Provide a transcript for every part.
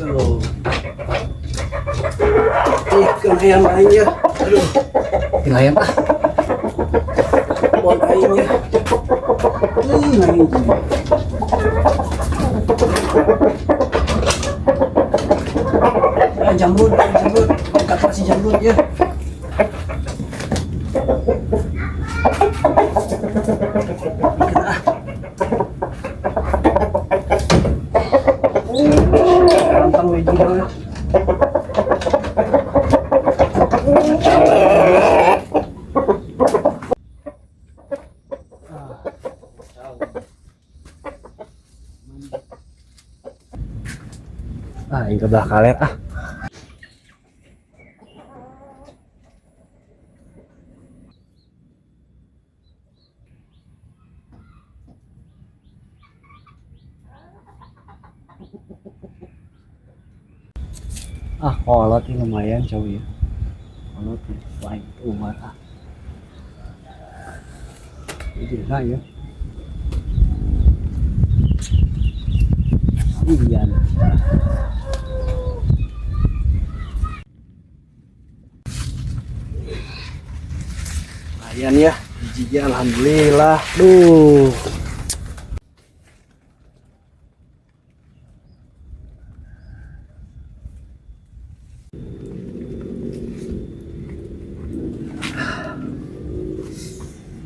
Oh. Ih, kan ayam aing ya. Aduh. Tinggal ayam ah. Buang aing ya. Aing. Ah, jamrud, jamrud. Kata si jamrud ya. Ikat ah. Gampang we jiga. Ah, ini ke belah kaler ah. Ah, kolot ini lumayan jauh ya. Kolot ya, lain umar ah. Ini lah ya. Iya. Lumayan ya, bijinya alhamdulillah. Duh.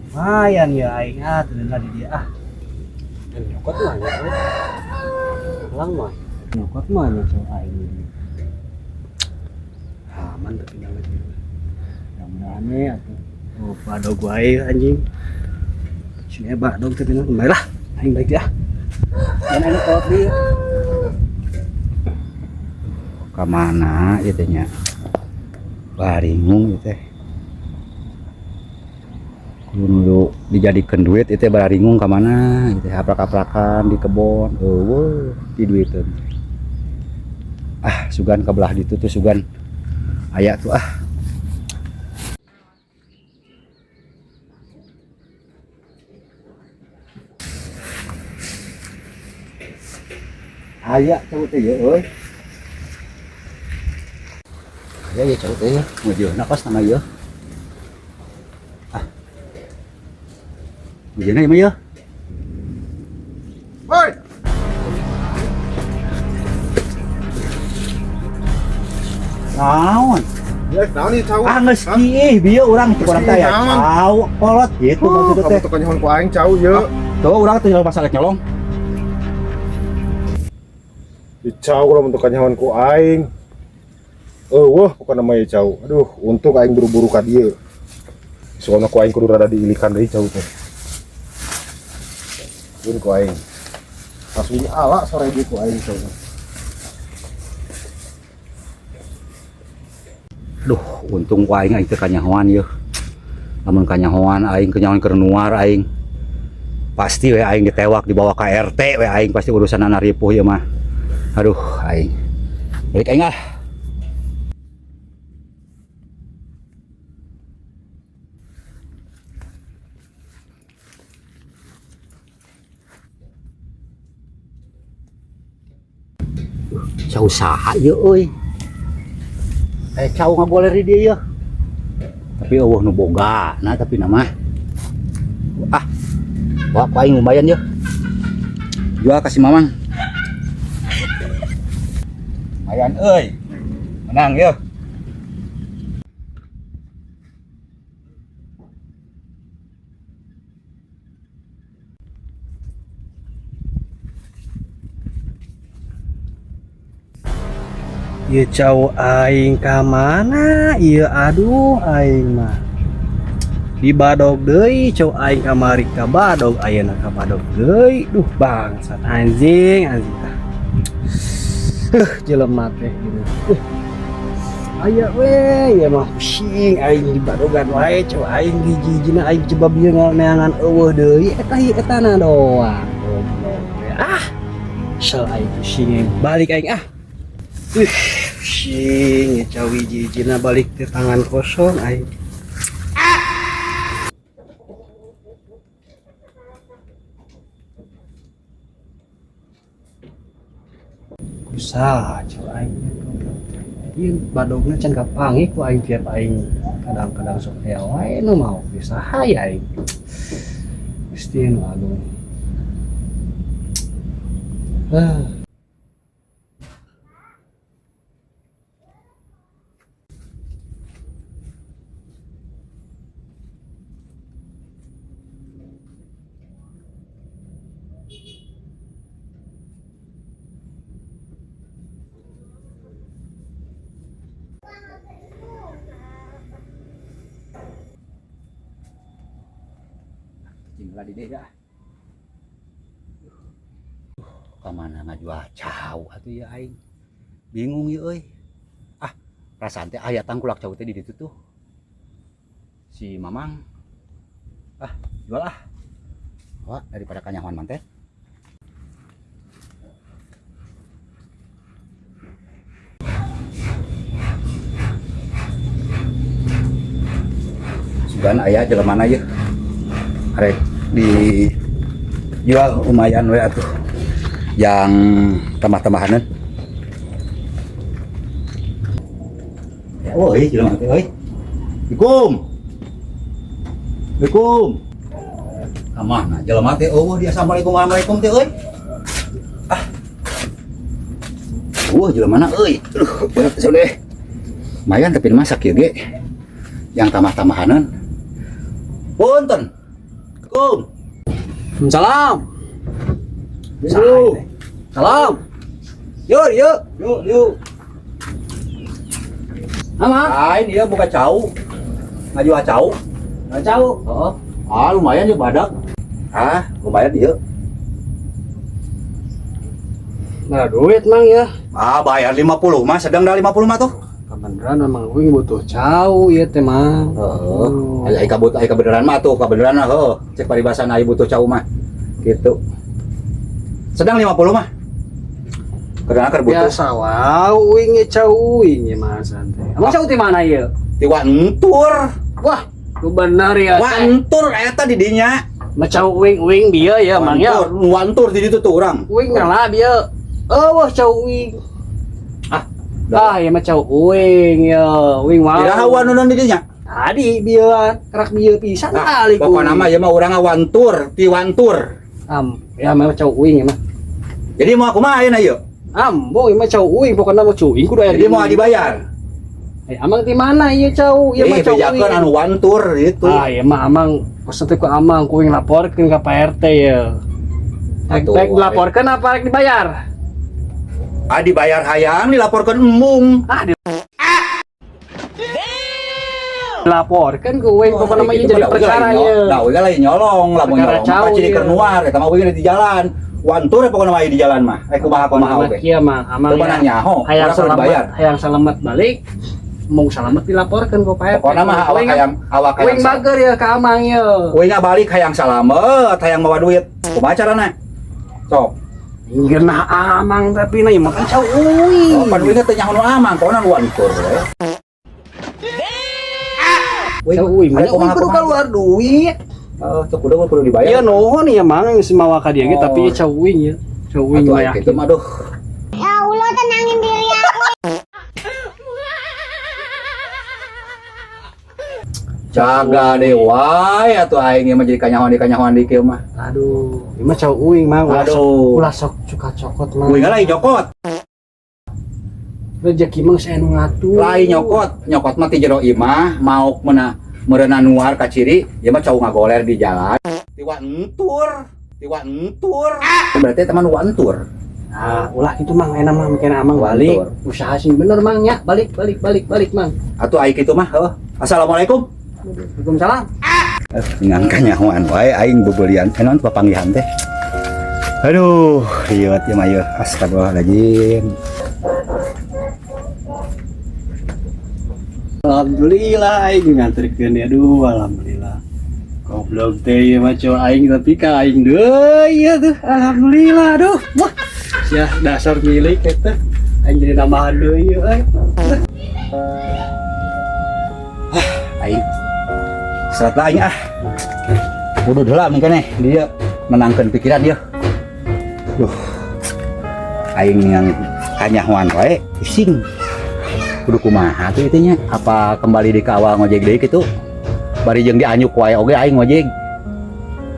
Lumayan ya aing ah, teu di dia ah. Dan nyokot mah ya. Lang mah. Nyokot mah nya cowok aing ini. Aman tapi nyala dia. Mudah-mudahan ya atuh. Oh, badog wae anjing. Sini badog tapi mah baiklah. Aing baik ya. Dan enak kolot dia. Ka mana ieu teh nya? Baringung ieu teh. Kudu nu dijadikeun duit ieu teh baringung ka mana ieu teh, aprak-aprakan di kebon eueuh diduiteun. Ah, sugan ka belah ditu tuh sugan aya tuh ah. Aya cau teh ye euy. Aya ye cau teh ye, ngujeuna kos nama ieu. Ah. Ngujeuna ieu mah ye. Woi. Naon? Ya, naon ieu cau? Ah, geus kieu bieu urang teh urang teh aya cau kolot gitu maksudnya teh. Kamu tuh kanyahoan ku aing cau ieu. Tuh urang teh masalah nyolong. Di cau lamun teu kanyahoan ku aing. Eueuh, pokona mah ieu cau. Aduh, untung aing buru-buru ka dieu. Soalna ku aing kudu rada diilikan deui cau teh. Mun ku aing. Langsung diala sore ieu ku aing cau. Duh, untung ku aing aing teu kanyahoan yeuh. Lamun kanyahoan aing kanyahoan keur nuar aing. Pasti we aing ditewak dibawa ka RT we aing pasti urusan anak ripuh ieu mah. Aduh, aing. Balik aing ah. Cau saha ieu euy. Cau ngagoler di dieu yeuh. Tapi eueuh nu boga, nah tapi nama. Ah. Wah, ku aing lumayan yeuh. Jual ka si Mamang. Lumayan euy. Menang yeuh. Ieu cau aing ka mana? Ieu aduh aing mah. Di badog deui cau aing kamari ka badog ayeuna ka badog deui. Duh bangsat anjing anjing tah. Jelema teh gitu. Aya we ieu mah pusing aing di badogan wae cau aing hiji-hijina aing coba bieu neangan eueuh deui eta ieu etana doang. Goblok we ah. Sel aing pusing aing balik aing ah. Pusing ya cau hiji-hijina balik ke tangan kosong aing. Bisa cau aing goblok. Ieu badogna can kapanggih ku aing tiap aing kadang-kadang sok aya wae nu mau bisa hae aing. Gusti nu agung. Ah. Cing lah di deh dah. Kamana ngajual cau atuh ya aing. Bingung ya euy. Ah, perasaan teh aya tangkulak cau teh di ditu tuh. Si Mamang. Ah, jual ah. Wah, daripada kanyahoan manten. Sugan aya jelemana ieu. Arek dijual lumayan we atuh. Yang tambah-tambahanan. Ya, woi, jelema teh euy. Assalamualaikum. Assalamualaikum. Ka mana jelema teh eueuh di assalamualaikum assalamualaikum teh euy. Ah. Eueuh jelema na euy. Aduh, berat deh. Lumayan tapi masak ieu ge. Yang tambah-tambahanan. Punten. Assalamualaikum. Salam. Yo. Salam. Yo, yo. Yuk, yuk. Ama. Lain dia buka cau. Ngajual cau. Nggak cau. Heeh. Ah, lumayan ya badak. Ah, lumayan dia. Nah, duit mang ya. Ah, bayar 50 mah, sedang dah 50 mah tuh. Kebeneran memang uing butuh cau ieu teh mang. Heeh. Ai kabut ai kebeneran mah tuh, kebeneran mah heuh. Cek paribasan ai butuh cau mah. Gitu. Sedang 50 mah. Karena keur butuh. Biasa wow, uing ge cau uing ye mah santai. Emang cau di mana ieu? Ti Wantur. Wah, lu bener ya. Wantur eta di dinya. Mah cau uing uing bieu ya mang ya. Wantur, wantur di ditu tuh urang. Uing ngalah bieu. Eueuh cau uing. Ah, Ah, ya mah cau uing ya, uing mau. Iraha wanunan di dinya. Tadi bieu kerak bieu pisan Nah, kali ku. pokokna mah ieu mah urang wantur, ti wantur. Am, ya mah cau uing ya mah. Jadi mau kumaha ayeuna ieu? Ambo ieu mah cau uing pokokna mah cau uing kudu aya. Jadi mau dibayar. Eh, amang di mana ieu cau? Ieu mah Eh, cau uing. bejakeun anu wantur gitu. Ah, ieu mah amang pesen teh ku amang ku uing laporkeun ka Pak RT ya. Rek Atuh, rek dilaporkeun apa rek dibayar? Ah, dibayar hayang dilaporkeun embung. Ah, di laporkeun ku uing pokokna mah ieu jadi perkara ieu. Da uing lain nyolong, lamun Perkara nyolong cau mah ciri ieu. keur nuar eta mah uing di jalan. Wantur ya pokokna mah di jalan mah. Rek kumaha kumaha oge. Kieu mah amang Teu meunang nyaho, hayang urang kudu selamat, dibayar. hayang selamat balik. Mau selamat dilaporkeun ku Pak RT. Pokokna mah awak hayang awak hayang. Uing bager ya ka amang ye. Uing balik hayang salamet, hayang mawa duit. Kumaha carana? Sok. Ngeunah amang tapi na ieu mah kan cau uing. Oh, pan uing teh nyaho nu amang, pokona nu wantur we. Cau uing mah Ada uing kudu kumaha-kumaha. keluar duit. Heeh, tuh kudu kudu dibayar. Iya nuhun ya mang geus mawa ka dieu ge Oh. tapi ieu cau uing ya. Cau uing Atuh mah aya yakin. kitu mah duh. Ya Allah, tenangin diri aku. Jaga deh wae atuh aing ieu mah jadi kanyahoan di kanyahoan di kieu mah. Aduh, ieu mah cau uing mang ulah sok Aduh. ulah sok suka cokot mang. Uing lain nyokot. Rezeki mah saya nu ngatur. Lain nyokot, nyokot mah ti jero imah maok meuna meureuna nuar ka ciri, ieu mah cau ngagoler di jalan. Ti wantur, ti wantur. Berarti teman wantur. Nah, ulah gitu mang enak mah mikir amang balik. Wantur. Usaha sing bener mang nya, balik balik balik balik mang. Atuh ai kitu mah heuh. Assalamualaikum. Waalaikumsalam. Ngan kanyahoan wae aing bebelian naon papanggihan teh. Aduh, rieut ieu mah ieu. Astagfirullahaladzim. Alhamdulillah aing nganterkeun ya aduh alhamdulillah. Goblok teh ieu mah cowok aing tapi ka aing deui ya tuh. Alhamdulillah aduh. Wah, sia dasar milik eta. Aing jadi nambahan deui euy. Aing serat lah aing ah. Kudu heula mungkin nih dia menangkan pikiran dia. Duh. Aing yang kanyahoan wae pusing. Kudu kumaha tuh itu nya? Apa kembali di ka awal ngojek deui kitu? Bari jeung dianjuk wae oge aing ngojek.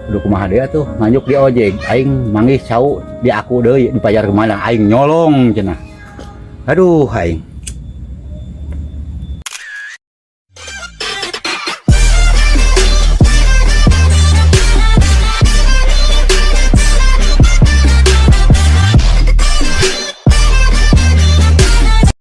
Kudu kumaha deui atuh, nganjuk di ojek, aing manggih cau di aku deui dibayar kemana aing nyolong cenah. Aduh aing.